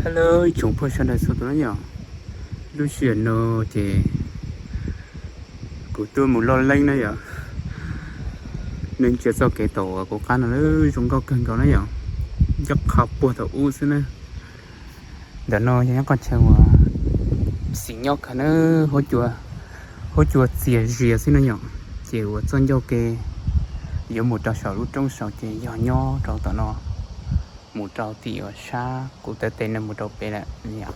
Hello ib tsoom phooj ywg sawv daws txhua tus na yom. Lub sij hawm no ces kuv tuaj mus loj leeb na yom. Nej ntsia txoj kev tom uas kuv qab no zoo nkauj kawg nkaus na yom. Nyob qhov puag thaum ub xwb na. Ntawm no yog nyob qhov chaw uas xis nyob kawg na, huab cua txias zias xwb na yom. Ces uas txoj ncauj ke yuav mus rau saum lub roob saud ces yog nyob rau tom no, mus rau tim uas sab kuv taw tes no mus rau pem lawm yom.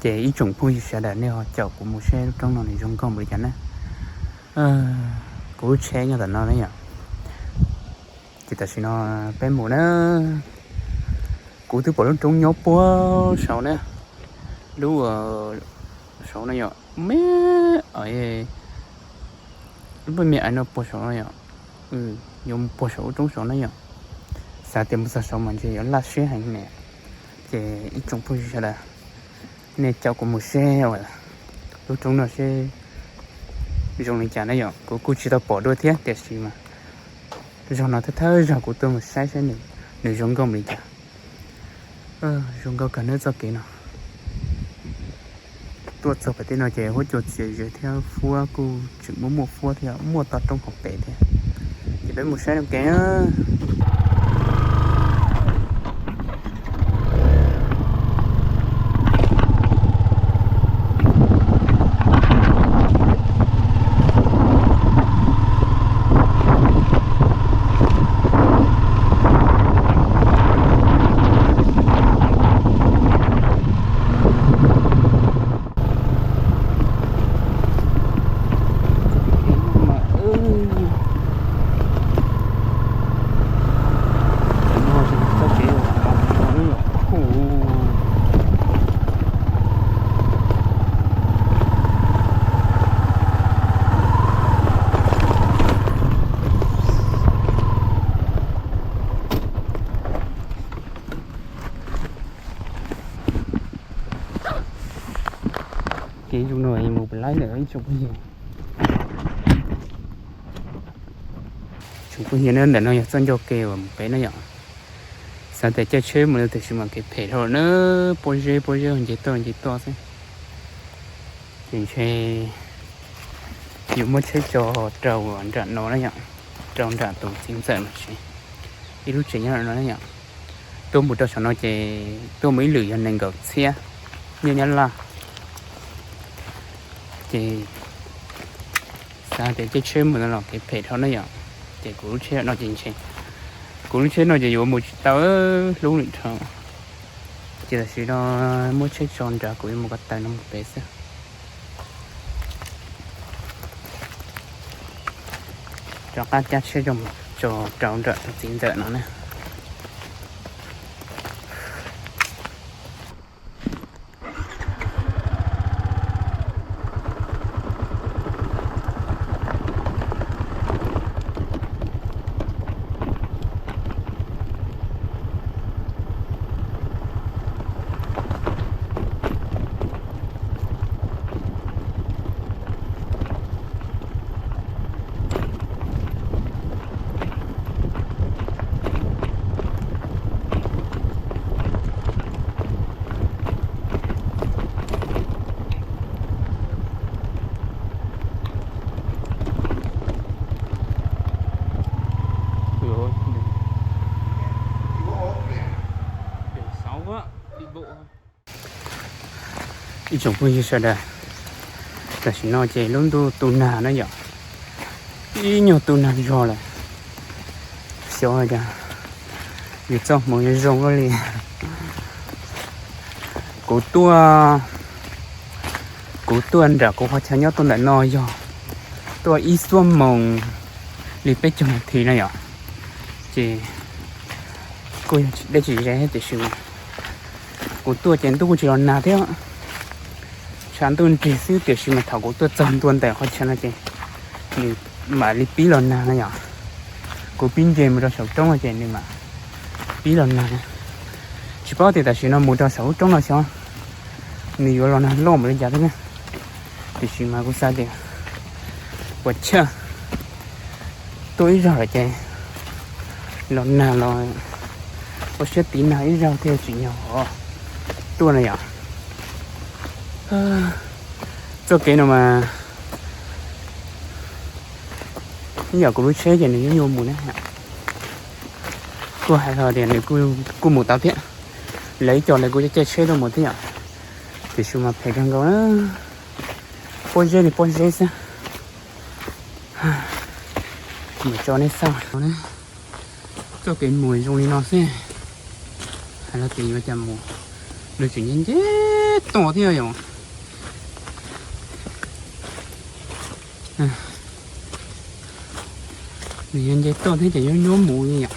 Ces ib tsoom phooj ywg sawv daws nej ho caum kuv mus saib lub roob no nws zoo nkauj npaum li cas na. Kuv lub tsheb nyob tom no na yom. Ces tam sim no peb mus na. Kuv twb pom lub roob nyob puag saud na. Lub saud no yom, me, lub me me no puag saud no yom. Yuav mus puag saum lub roob saud na yom. Xav tias mus txog saud mas ntshe yuav laj siab heev ne. Ces ib tsoom phooj ywg sawv daws, nej caum kuv mus saib uas lub roob no seb zoo li cas na yom. Kuv kuj tsis tau pom dua thiab tiam sis mas zaum no thawj thawj zaug kuv tuaj mus saib saib nws zoo nkauj li cas. Zoo nkauj kawg na txoj kev no. Tuaj txog pem tej no ces huab cua txias zias thiab fuab kuj tseem muaj muaj fuab thiab muaj toj roob hauv pes thiab. Ces peb mus saib no kev. Kev zoo no mus pem laib lawm ib tsoom phooj ywg. Tsoom phooj ywg na, ntawm no yog txoj ncauj ke uas mus pem na yom. Xav tias caij tsheb mus tiam sis mas kev phem dhau na, pob zeb pob zeb nce tuaj nce tuaj xwb. Ces ntshe yuav muab tsheb tso rau nram no na yom, rau nram tus txiv ntxawm no tsev, ib lub tsev nyob no na yom. Tuaj mus rau saum no ces tuaj mus ib lwm yog nees nkaum txhiab nyiaj Nyab Laj. Ces xav tias caij tsheb mus no los kev phem dhau na yom. Ces kuv lub tsheb no ces ntshe, kuv lub tsheb no ces yuav mus tsis tau, hlub lwm dhau. Ces tam sim no muab tsheb tso nrad kuv yuav mus ko taw no mus pem xwb. Rov qab cab tsheb tso rau nram tus txiv ntxawm no na. Ib tsoom phooj ywg sawv daws, tam sim no ces lub ntuj tu nag na yom, ib nyuag tu nag zog lawm. Xyov cas yus txoj hmoov yuav zoo luaj li. Kuv tuaj, kuv tuaj nram kuv qhov chaw nyob tuaj ntawm no yog tuaj ib xuab moos li peb caug nas this na yom. Ces kuj yog dej tsis ze tiam sis kuv tuaj ces ntuj kuj tsis los nag thiab, tshav ntuj nrig xwb tiam sis mas thaum kuv tuaj txog ntua ntawm qhov chaw no ces nws mam li pib los nag na yom. Kuv pib nce mus rau saum roob no ces nws mam pib los nag. Tsis paub tias tam sim no mus rau saum lub roob no xyov nws yuav los nag loj npaum li cas thiab na. Tiam sis mas kuv xav tias puas chawj tuaj ib zaug lawm ces los nag los ua siab tiv nag ib zaug thiaj tsim nyog os. Tuaj no yom. Txoj kev no mas ib yam kuv lub tsheb ces nws nyuaj nyuaj mus na. Kuj hais tias nws kuj mus tau thiab, lawv ib co lawv kuj caij tsheb tuaj mus thiab yom. Tiam sis mas phem kawg nkaus na, pob zeb li pob zeb xwb. Mus tso nej xauj txoj kev mus zoo li no xwb. Hais los tias yuav cas mus, nws tseem nce nce toj thiab yom. Nws yuav nce toj thiab ces nyuaj nyuaj mus li yom.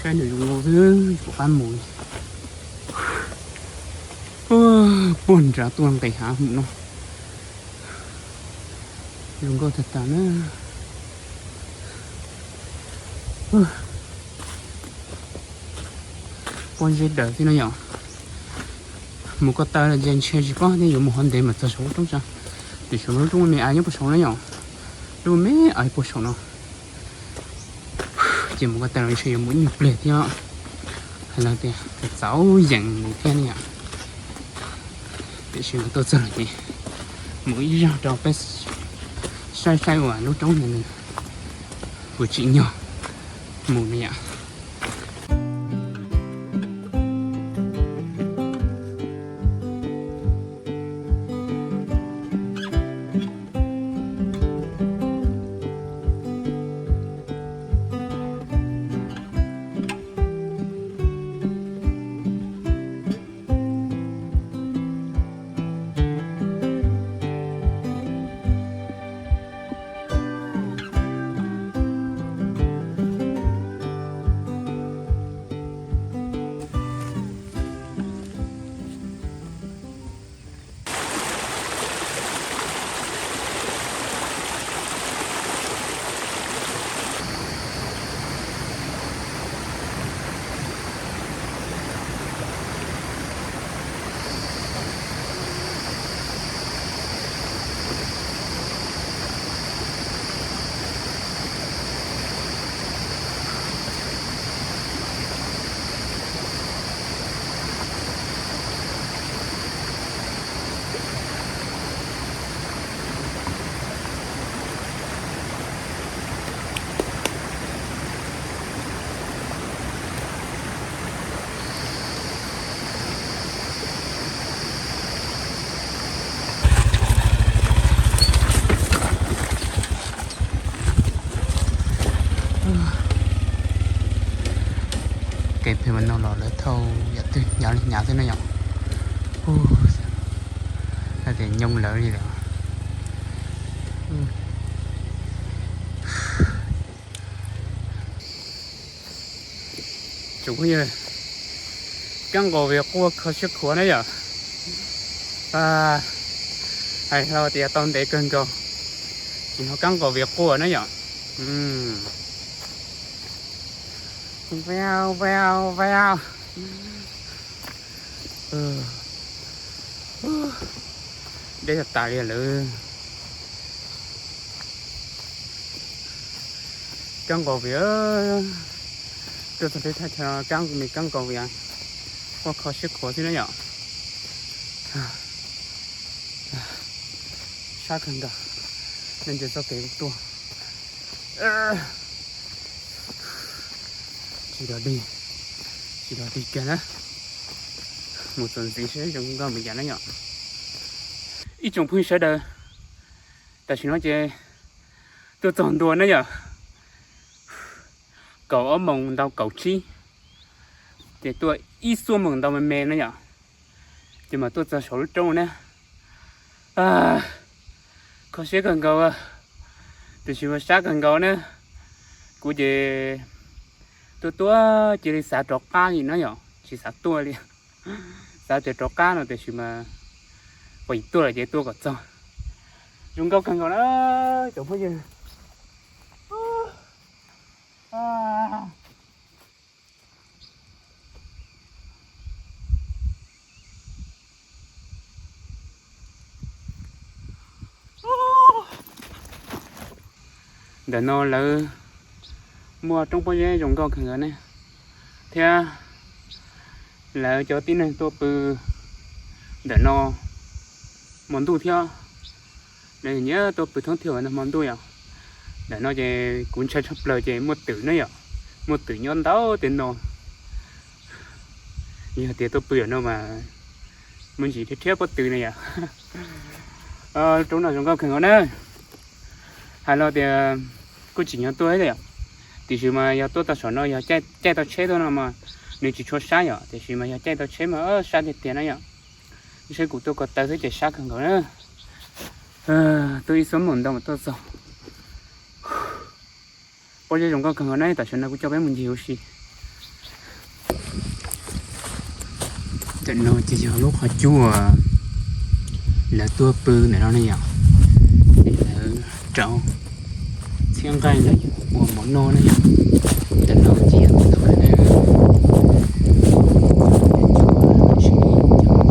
Saib nws zoo nkaus xwb, kuv qab mus li. Puag nrad tuaj nqis hav hum no. Zoo nkauj tag tag na. Pob zeb daws xwb no yom. Mus ko taw los ntshe tsis paub thiab, yuav mus hov ntev mas txog saum lub roob tsa. Tiam sis lub roob me me av nyob puag saum no yom. Lub me av puag saum no. Ces mus ko taw los ntshe yuav mus ib nyuag pliag thiab. Hais los tias txaus yeem mus thiab ne yom. Tiam sis mas tuaj txog ces mus ib zaug rau peb saib saib uas lub roob ntawd nws puas tsim nyog mus ne yom. Kev pem mas no los lawv thauj yam twg hnyav li hnyav xwb na yom. Hais tias nyoo lawv li lawm. Tsoom phooj ywg, kab nqaus vim quaj kho siab khuav na yom. Hais los tias tau ntev kawg nkaus, tsis hnov kab nqaus vim quaj na yom. Vau vau vau. Deb tas tas li lawm. Kab nqaus vim, tuaj txog teb chaws no kab me kab nqaus vim, quaj kho siab khuav xwb na yom. Sab kawg nkaus, nej ntsia txoj kev tuaj. Tsis dog dig, tsis dog dig kiag na. Mus txuas ntxiv seb zoo nkauj npaum cas na yom. Ib tsoom phooj ywg sawv daws, tam sim no ces tuaj txog ntua na yom, kaum ob moos ntau kaum tsib, ces tuaj ib xuab moos ntau me me na yom, ces mas tuaj txog saum lub roob na. Kho siab kawg nkaus, tiam sis mas sab kawg nkaus na. Kuv ces tuaj tuaj cia li xav rov qab li na yom, tsis xav tuaj li. Xav tias rov qab no tiam sis mas pom tuaj lawm ces tuaj kom txog. Zoo nkauj kawg nkaus na tsoom phooj ywg. Ntawm no lawv muaj roob pob zeb zoo nkauj kawg nkaus ne, thiab Lawv cov tib neeg tuaj pw ntawm no hmo ntuj thiab, lawv nyiam tuaj pw thoob thiab ntawm hmo ntuj yom. Ntawm no ces kuv ntshai tshaj plaws ces muaj twm na yom, muaj twm nyob ntau tej no. Yog tias tuaj pw ntawm no mas muaj ntsis thiab thiab pob tw na yom. Roob no zoo nkauj kawg nkaus na. Hais los tias kuj tsim nyog tuaj thiab yom, tiam sis mas yog tuaj tau saum no yog caij tau tsheb tuaj no mas nws tsis tshua sab yom, tiam sis mas yog caij tau tsheb mas sab tiag tiag na yom. Seb kuv tuaj ko taw xwb ces sab kawg nkaus na. Tuaj ib xuab moos ntau mas tuaj txog. Pob zeb zoo nkauj kawg nkaus na, tam sim no kuv coj peb mus ncig ua si. Ntawm no ces yog lub qhov cub lawv tuaj pw ntawm no ne yom, es lawv rau txhiab nqaij los yog ua mov noj ne yom. Ntawm no ces yog tus ntawd na,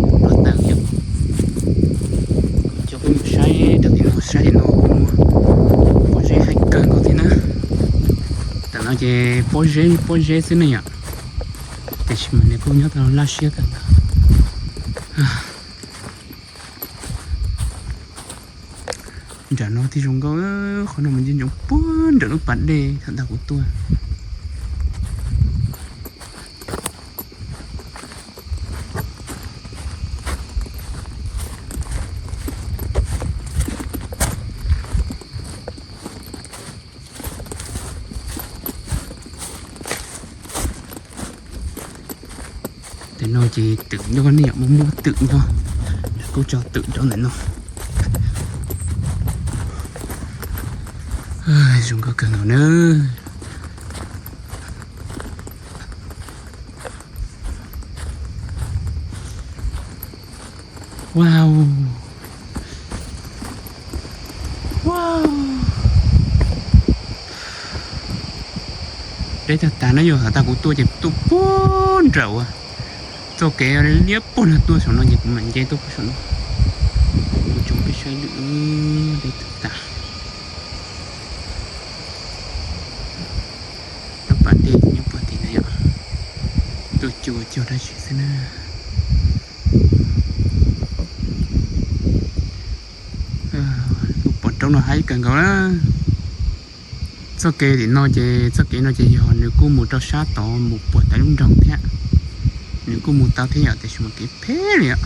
cov no tawm yom. Coj peb mus saib rau tim no, saib tim no kuj muaj pob zeb haib kawg nkaus thiab na. Tam no ces pob zeb pob zeb xwb ne yom, tiam sis mas nws kuj nyob tau laj siab kawg nkaus. Nram no thiaj zoo nkauj, qhov no mas nce ntsoov puag nram lub pas dej thaum ntawd kuv tuaj. Ntawm no ces twm nyob ne yom, muaj muaj twm nyob, lawv kuj tso twm rau ntawm no. Zoo nkauj kawg nkaus na. Wow. Wow. Deb tag tas na, yog thaum tas kuv tuaj ces tuaj puag nram ua txoj kev liab puag no tuaj saum no ces kuv mam nce tuaj puag saum no. Kuv tso peb saib lwm, deb tag tas. Lub pas dej nyob puag tim no yom. Tuaj cuag cuag dab tsi xwb na. Kuj pom roob no haib kawg nkaus na. Txoj kev tim no ces, txoj kev no ces yog nws kuj mus rau sab tod mus puag tom lub nroog thiab. Nws kuj mus tau thiab yom, tiam sis mas kev phem li os.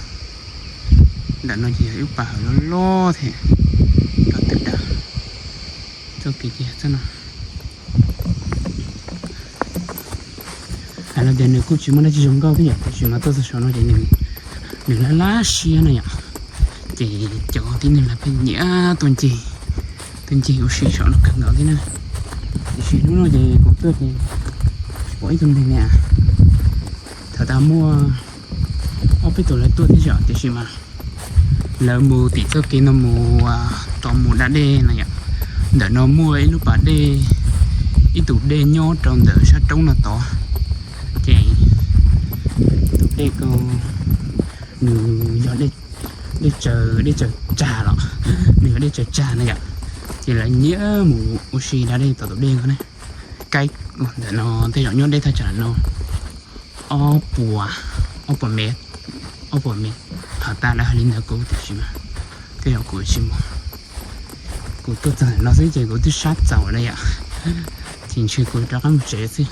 Ntawm no ces yog ib lub pas hawm loj loj thiab, rau twm dawb. Txoj kev ces txoj no. Hais los tias nws kuj tsis muaj dab tsi zoo nkauj thiab yom, tiam sis mas tuaj txog saum no ces nws laj laj siab na yom. Ces cov tib neeg lawv pheej nyiam tuaj ncig, tuaj ncig ua si saum no kawg nkaus thiab na. Tiam sis hnub no ces kuv tuaj ces tsis pom ib tug neeg li. Thaum tas muaj ob peb tug lawv tuaj thiab yom, tiam sis mas lawv mus tim txoj kev no mus, tod mus da dej no yom. Ntawm no muaj ib lub pas dej, ib tus dej nyob rau ntawm sab roob no tod. Ces tus dej ko nws yog dej tsaws, dej tsaws tsag los, nws yog dej tsaws tsag na yom. Ces lawv nyiam mus ua si da dej tom tus dej ko ne. Kaib ntawm no tej zaum nyob deb thaj tsam no ob puas, ob puas mev, ob puas mev. Thaum tas lawv hais li ntawd kuv tiam sis mas tej zaum kuv tsis mus. Kuv tuaj txog ntawm no xwb ces kuv twb sab txaus lawm yom, ces ntshe kuv rov qab mus tsev xwb.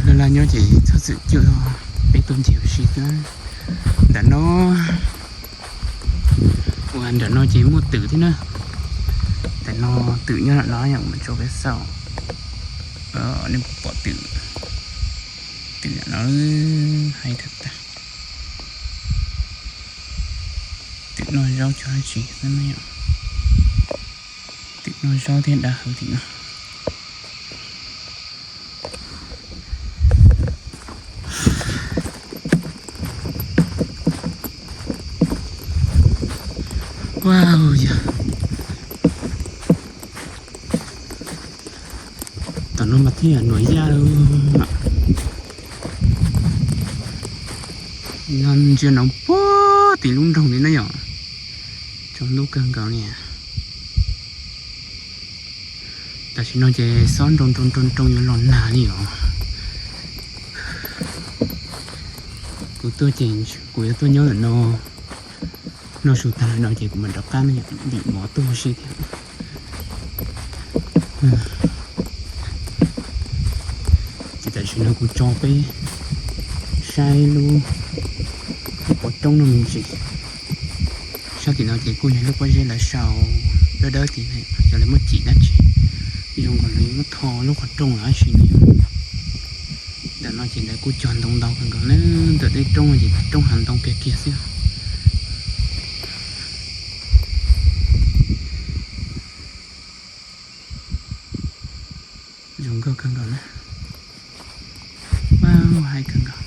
Laj laj nyob ces txhob txwm cuag peb tuaj ncig ua si xwb. Ntawm no, ua ntawm no ces muaj twm thiab na. Ntawm no twm nyob ntawm no yom, mus tso peb xauj. Nej puas pom twm, twm ntawm no haib tag tag. Twm noj zaub cog dab tsi xwb na yom. Twm noj zaub thiab dab hawv tim no. Wow, yog tom no mas thiaj nuam yaj no, ntsia no puag tim lub nroog li na yom. Tsaus ntuj kawg nkaus li. Tam sim no ces xob nroo nroo nroo nroo yuav los nag li os. Kuv tuaj ces kuv yuav tuaj nyob ntawm no, noj su tag no ces kuv mam rov qab no, dim mov tuaj huv si thiab. Ces tam sim no kuv tso peb saib lub, lub pov roob no me ntsis. Sab tim no ces kuj yog lub pob zeb lawv sau dawb dawb tid, cov lawv muab cim dab tsi zoo nkaus li muab tho lub qhov rooj los dab tsi ne. Ntawm no ces lawv kuj cog ntoo ntau kawg nkaus na, ntawm tej roob ces roob hav ntoo kiag kiag xwb. Zoo nkauj kawg nkaus na. Wow, haib kawg nkaus.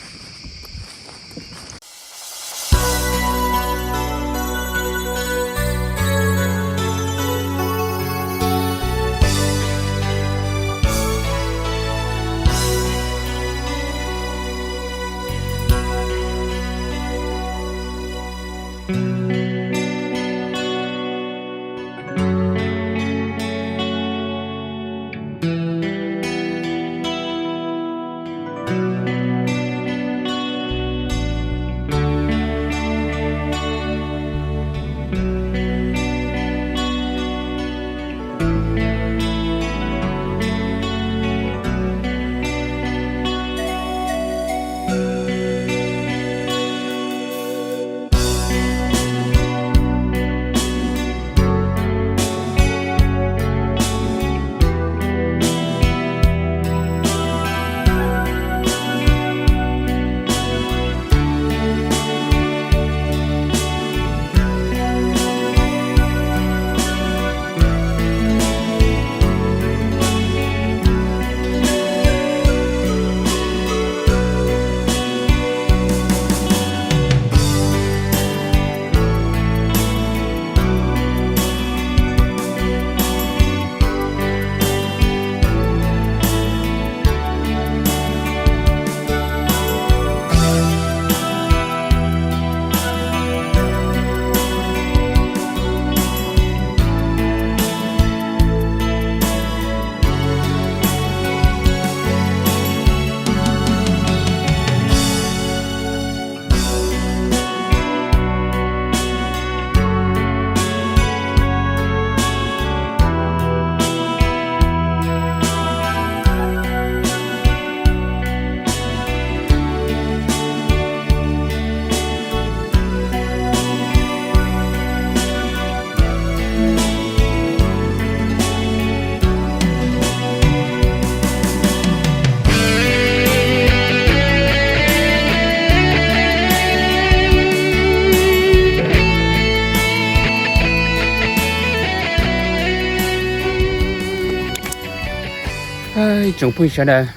Tsoom phooj ywg sawv daws,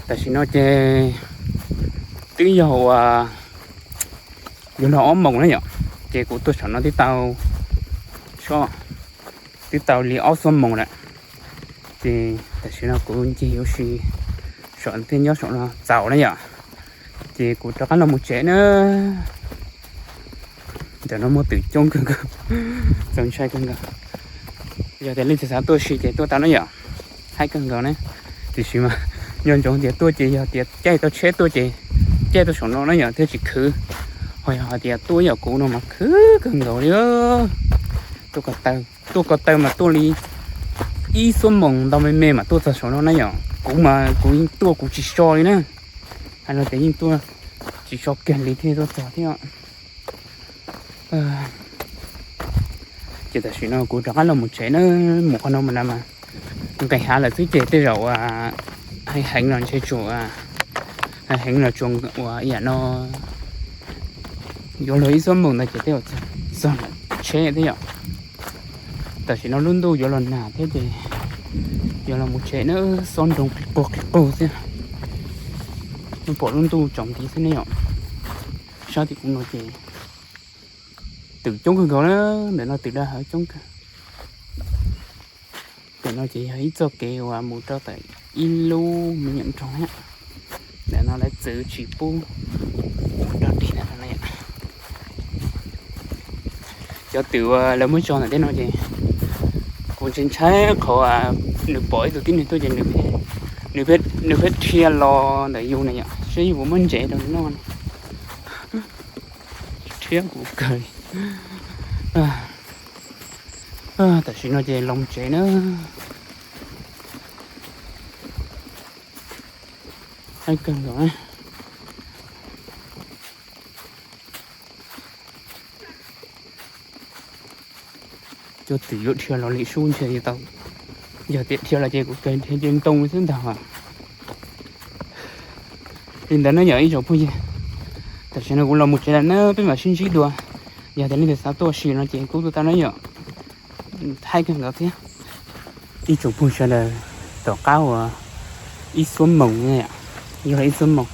tam sim no ces twb yog uas yuav luag ob moos na yom, ces kuv tuaj saum no twb tau, twb tau li ob xuab moos lawm. Ces tam sim no kuv ncig ua si saum thiaj nyob saum no txaus na yom, ces kuv rov qab los mus tsev na. Ntawm no muaj twm coob kawg nkaus, txaus ntshai kawg nkaus. Yog tias leej twg xav tuaj si ces tuaj tau na yom, haib kawg nkaus na. Tiam sis mas nco ntsoov tias tuaj ces yog tias caij tau tsheb tuaj ces caij tuaj saum no na yom thiaj tsis khwv. Ho yog hais tias tuaj ib yam kuv no mas khwv kawg nkaus li. Tuaj ko taw, tuaj ko taw mas tuaj li ib xuab moos ntau me me mas tuaj txog saum no na yom. Kuv mas kuv yeej tuaj kuv tsis so li na. Hais no tias yeej tuaj tsis so kiag li thiaj tuaj txog thiab. Ces tam sim no kuv rov qab los mus tsev na, mus qhov no mus no mas nqis hav lawm xwb ces tej zaum uas hais heev los ntshe tsuas, hais heev los tsuas uas ib yam no yuav luag ib xuab moos ntawd ces tej zaum txog lawm tsheb thiab yom. Tam sim no lub ntuj yuav los nag thiab ces yuav los mus tsev na, xob nroo qis qug qis qug xwb. Pom lub ntuj tsaus nti xwb ne yom. Sab tim kuv no ces twm coob kawg nkaus na, ntawm no twm dawb hav coob kawg. Ntawm no ces yog ib txoj kev uas mus rau tom ib lub me nyuam nroog thiab. Ntawm no lawv txwv tsis pub mus rau tim ntawm no. Cov twm uas lawv muab tso ntawm tej no ces kuv ntshai ntshai qhov nws pom ib tug tib neeg tuaj ces nws pheej dhia los ntawm yus na yom, saib yus puas muab ntsev rau nws noj no. Siab kuv kawg. Tam sim no ces los tsev na. Aib kawg nkaus. Cua twm yuav dhia los li sub ntshe yuav tau, yog tias dhia los ces kuv kawg dhia ces ntoo xwb ntag. Li ntawd na yom ib tsoom phooj ywg, tam sim no kuv los mus tsev lawm na, peb mam sib ntsib dua. Yog tias leej twg xav tuaj ua si no ces kuj tuaj tau na yom. Thaij kawg nkaus thiab. Ib tsoom phooj sawv daws, tom qab uas ib xuab moos na yom, yog ib xuab moos,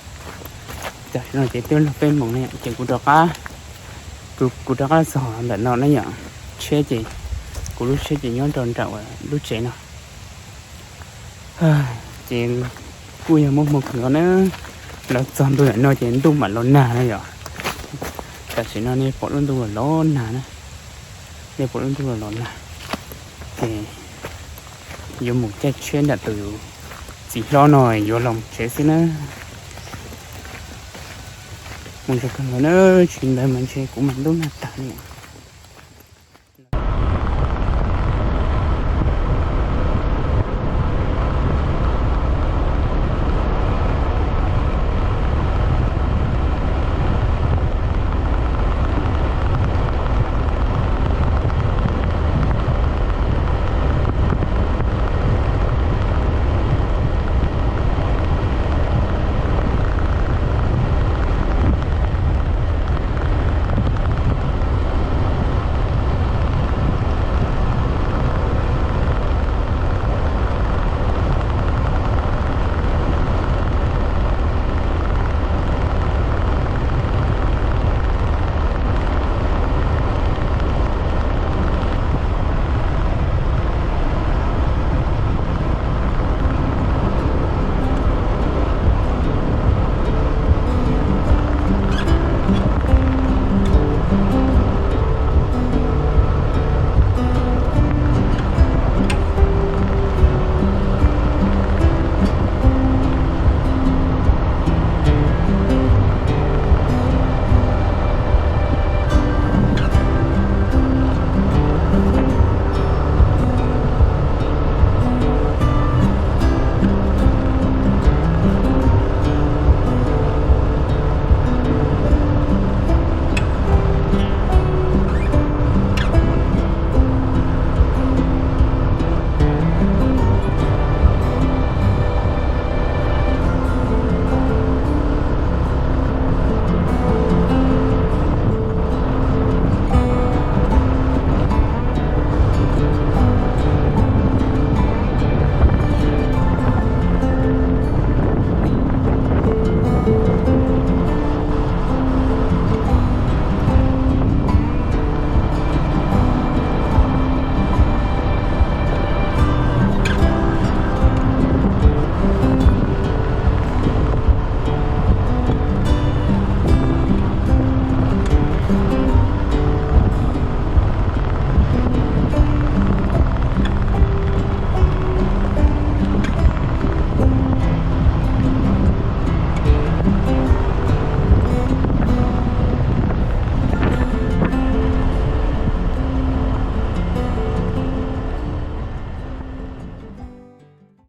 tam sim no ces twb los peb moos na yom, ces kuv rov qab, kuv rov qab txog ntawm no na yom, tsheb ces, kuv lub tsheb ces nyob rau nram lub tsev no. Ces kuj yog muaj hmoo kawg nkaus na, los txog ntua ntawm no ces ntuj mam los nag na yom. Tam sim no nej pom lub ntuj los los nag na, nej pom lub ntuj los los nag. Ces yuav mus caij tsheb nram tus txiv hlob no yuav los mus tsev xwb na. Mus tsev kawg nkaus na, tsis ntawd mas ntshe kuv mas ntuj nag tag li.